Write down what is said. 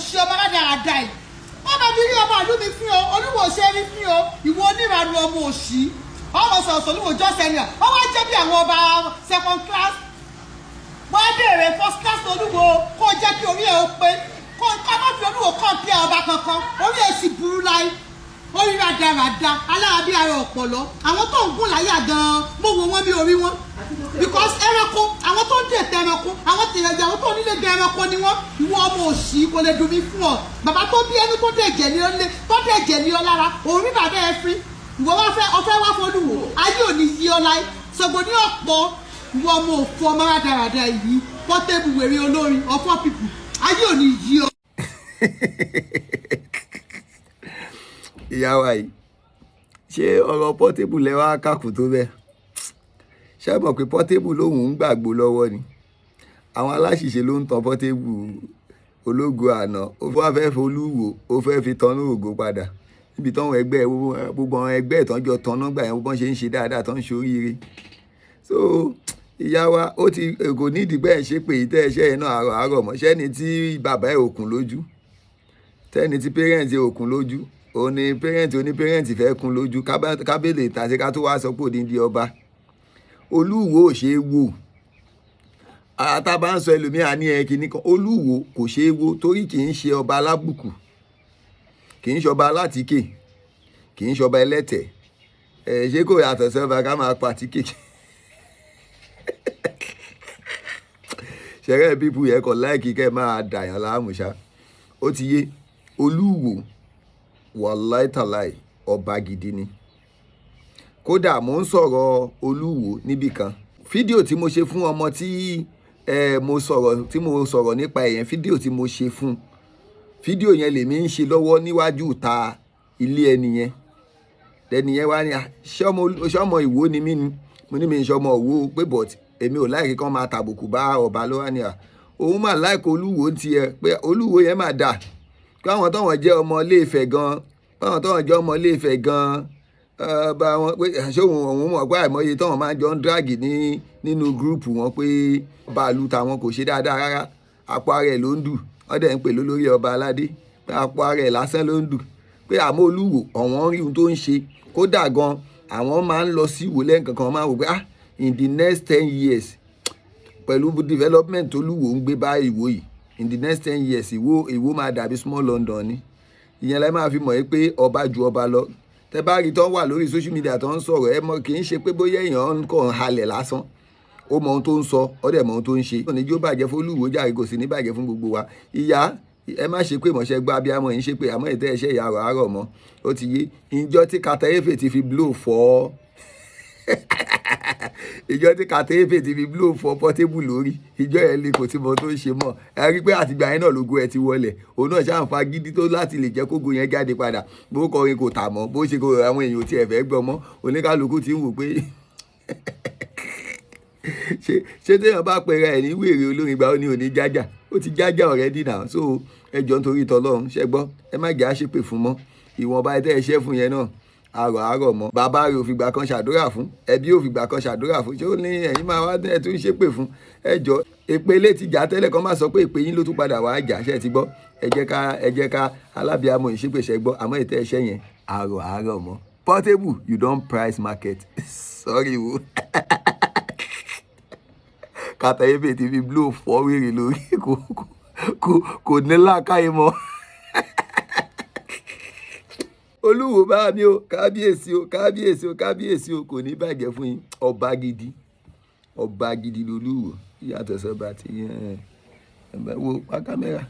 Òṣì, ọmọ rádaràda yìí, wọ́n bá mi rí ọba ìlú mi fín o. Olúwo ṣe rí fín o. Ìwọ onírànú ọmọ òṣì, ọmọ sọ̀rọ̀ Olúwo jọ́sẹ̀ ni ọ wá jẹ́ bí àwọn ọba second class. Wọ́n béèrè first class Olúwo, kó jẹ́ kí orí ẹ̀ ó pé, kó ká má fi Olúwo compare ọba kankan. Orí ẹ̀ sì burú láì orí rádaràda alára bí ara ọ̀pọ̀lọ́. Àwọn tó ń gùn láyà gan-an, mo wò wọ́n bí orí wọn, because ẹranko, àwọn tó ń dètè ẹranko, àwọn tìrẹ̀jẹ̀, àwọn tó nílé gan, ẹranko ni wọ́n. Ìwọ ọmọ òṣì, kò lè dùn mí fún ọ. Bàbá tó bí ẹni tó dẹ̀jẹ̀ ní ọ lé, tó dẹ̀jẹ̀ ní ọ lára, òun rí bàbá ẹ fín. Ìwọ wá fẹ́ ọfẹ́ wá fọlùwò, ayé ò ní yí ọ láì sọgbọ́n ní ọ̀pọ̀. Ìwọ ọmọ òfò, ọmọ rádaràda yìí, Portable, wèrè olórin ọ̀fọ̀ people, ayé ò ní yí ọ. Ìyá wa yìí, ṣé ọ̀rọ̀ Portable lẹ wá kàkù tó bẹ́ẹ̀? Ṣé mọ̀ pé Portable lòun ń gbàgbó lọ́wọ́ ni? Àwọn aláṣìṣe ló ń tan Portable ológo àná. Ó wá fẹ́ folúwo, ó fẹ́ fi tanná ògo padà níbi táwọn ẹgbẹ́, gbogbo àwọn ẹgbẹ́ ìtọ́jọ́ tanná gbà yẹn, bọ́n ṣe ń ṣe dáadáa tó ń ṣoríire. So ìyá wa, ó ti kò nídìí pé ẹ̀ ṣe pé ìtẹ́ ẹṣẹ́ yẹn náà àárọ̀ àárọ̀ mọ́. Ṣẹ́ni tí bàbá ẹ̀ òkun lójú, tẹ́ni tí parent ẹ̀ òkun lójú, òun ni parent oní parent fẹ́ kún lójú kábèlè ìtàsí ká tó wá sọ pé òdìndí ọba Olúwo ò ṣe é wò. Ata bá ń sọ ẹlòmíà ní ẹ kìíní kan, Olúwo kò ṣe é wò torí kì í ṣe ọba alábùkù, kì í ṣọba alátìkè, kì í ṣọba ẹlẹ́tẹ̀. Ẹ ṣé kò yàtọ̀ sọ́ba ká máa pa àtíkè? Ṣẹ̀rẹ́ pípù yẹn kọ̀ láìkí kẹ́ máa dàyàn láàmú ṣá. Ó ti yé Olúwo, wàláìtàláì, ọba gidi ni. Kódà mò ń sọ̀rọ̀ Olúwo níbì kan, fídíò tí mo ṣe fún ọmọ tí ẹ mo sọ̀rọ̀, tí mo sọ̀rọ̀ nípa ẹ̀yẹn, fídíò tí mo ṣe fún fídíò yẹn lèmi ń ṣe lọ́wọ́ níwájú ìta ilé ẹni yẹn. Ẹni yẹn wá ní, ṣọmọ Ìwó ni mí ni? Mo ní mi ń ṣọmọ Ìwó pé, but èmi ò láìkí kán máa tàbùkù bá ọba. Ló wá ní à òun mà láìkí Olúwo ń tiẹ̀, pé Olúwo yẹn mà dà, pé àwọn táwọn jẹ́ ọmọ Ilé Ifẹ̀ gan, báwọn táwọn jẹ́ ọmọ Ilé Ifẹ̀ gan bá wọn pé ṣé òun mọ̀ pé àìmọye táwọn máa ń jọ ń drag ní nínú group wọn, pé bàálù tàwọn kò ṣe dáadáa rárá, àpò ara ẹ̀ ló ń dù, wọ́n dẹ̀ ń pè lólórí ọba aládé, pé àpò ara ẹ̀ lásán ló ń dù, pé àmọ́ Olúwo ọ̀wọ́n rí ohun tó ń ṣe. Kódà gan àwọn máa ń lọ sí Ìwó lẹ́ǹkankan, máa ń wò pé, ah, in the next 10 years, pẹ̀lú development Olúwo ń gbé bá Ìwó yìí, in the next 10 years, Ìwó máa dàbí small London ni. Ìyẹn lẹ máa fi mọ̀ pé ọba ju ọba lọ. Tẹ bá rí tó ń wà lórí social media tó ń sọ̀rọ̀, ẹ mọ̀ kì í ṣe pé bóyá èèyàn kàn ń halẹ̀ lásán. Ó mọ ohun tó ń sọ, ó dẹ̀ mọ ohun tó ń ṣe. Ní jó bàjẹ́ fún Olúwo jàre, kò sì ní bàjẹ́ fún gbogbo wa. Ìyá, ẹ má ṣe pé mọ̀ṣẹ́ gbọ́ abiyamọ yìí ń ṣe pé, àmọ́ ìtẹ́ ẹṣẹ́ ìyá àrọ̀ àárọ̀ mọ́. Ó ti yé ìjọ tí Kataefe ti fi blow fọ́, ìjọ tí Kataefe ti fi blow fọ́ Portable lórí, ìjọ yẹn lè kò tí mo tó ń ṣe mọ́. Ẹ rí pé àtìgbà yẹn náà lógo ẹ ti wọlẹ̀. Òun náà ṣàǹfà gidi tó láti lè jẹ́ kógo yẹn jáde padà. Bó kọrin kò tà mọ́, bó ṣe kò àwọn èèyàn ò tiẹ̀ fẹ́ gbọ́ mọ́. Oníkálukú ti ń wò pé ṣé téèyàn bá pera ẹ̀ ní wèrè olórin gba, ó ní òní jájà, ó ti jájà already now. So ẹ jọ̀ọ́, nítorí tọlọ́run, ṣẹ gbọ́, ẹ má jẹ́ àṣepè fún mọ́. Ìwọ̀nba ẹ tẹ́ ẹ ṣẹ́ fún yẹn náà, àrọ̀ àrọ̀ mọ́. Bàbá rẹ̀ ò fìgbà kan ṣàdúrà fún, ẹbí ò fìgbà kan ṣàdúrà fún. Ṣé ó ní ẹ̀yin máa wá ẹ̀ tún ṣépè fún? Ẹ jọ̀ọ́, èpè ilé ti jà tẹ́lẹ̀ kan, má sọ pé èpè yín ló tún padà wá jà. Ṣe ti gbọ́? Ẹ jẹ́ ká alábìàmọ̀ ìṣépè ṣẹ gbọ́, àmọ́ ìtẹ́ ẹṣẹ́ yẹn, àrọ̀ àrọ̀ mọ́. Portable, you don price market, sorry o. Kataefe ti fi blow fọ́ wèrè lórí, kò ní làákàyè mọ́. Olúwo bá mi o, kábíyèsí o, kábíyèsí o, kábíyèsí o, kò ní bàjẹ́ fún yín. Ọba gidi, ọba gidi lolúwo, yàtọ̀ sọba tí ẹ wo pa kámẹ́rà.